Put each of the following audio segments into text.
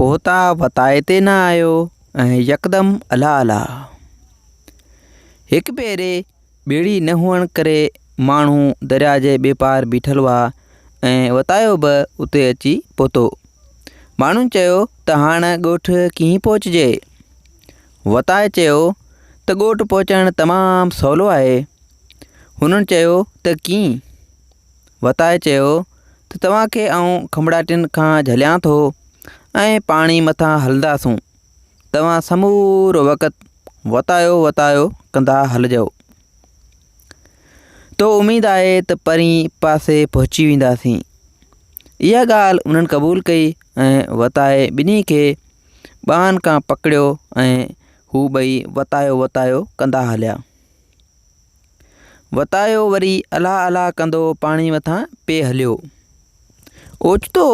پوتا وتائي تي نه آيو ۽ يڪدم الله الله. هڪ ڀيري ٻيڙي نه هئڻ ڪري ماڻهو درياء جي ٻئي پار بيٺل هئا ۽ وتايو به اتي اچي پهتو. ماڻهن چيو ته هاڻ ڳوٺ ڪيئن پهچجي؟ وتائي چيو ته ڳوٺ پهچڻ تمام سولو آهي. هنن چيو ته ڪيئن؟ وتائي چيو ته توهان کي آئون کنڀڙاٽين کان جهليان ٿو ۽ پاڻي مٿان هلنداسون. توهان سمورو وقت وتايو وتايو ڪندا هلجو. تو اميد آهي ته پرين پاسي پهچي وينداسين. اها ڳالهه انهن قبول ڪئي ۽ وتائي ٻنهي کي ٻانهن کان پڪڙيو ۽ هو ٻئي وتايو وتايو ڪندا هليا. وتايو وري الله الله ڪندو پاڻي مٿان پئي هليو. اوچتو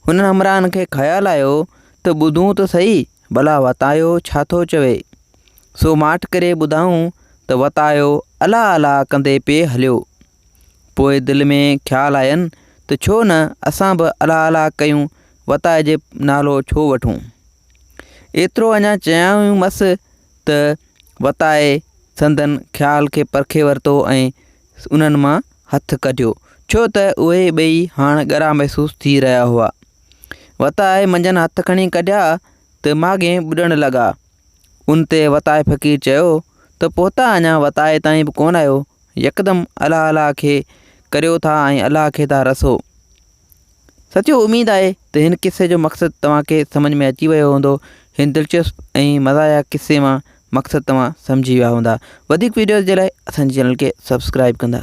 هنن همراهن کي خيال آيو ته ٻڌون ته سهي ڀلا وتايو ڇا ٿو چوي. سو ماٺ ڪري ٻڌائون ته وتايو الله الله ڪندي پئي هليو. پوء دل ۾ خيال آين ته ڇو نه اسان به الله الله ڪيون وتائي جي نالو ڇو وٺون. ايترو اڃا چيائون ئي مس ته وتائي سندن خيال کي پرکي ورتو ۽ انهن مان هٿ ڪڍيو، ڇو ته اهي ٻئي هاڻ ڳرا محسوس ٿي رهيا هئا. وتائي منجهن هٿ کڻي ڪڍيا ته ماڳهين ٻڏڻ لڳا. ان تي وتائي فقير چيو ته پهتا اڃا وتائي تائين به ڪونه آهيو، يڪدم الله الله کي ڪريو ٿا ۽ الله کي ٿا رسو. سچو اميد آهي ته هن قصي جو مقصد توهان کي سمجهه ۾ اچي ويو هوندو. هن دلچسپ ۽ مزاحيه قصي مان مقصد توهان سمجهي ويا هوندا. وڌيڪ وڊيوز جي لاء اسان جي چينل کي سبسڪرائب ڪندا.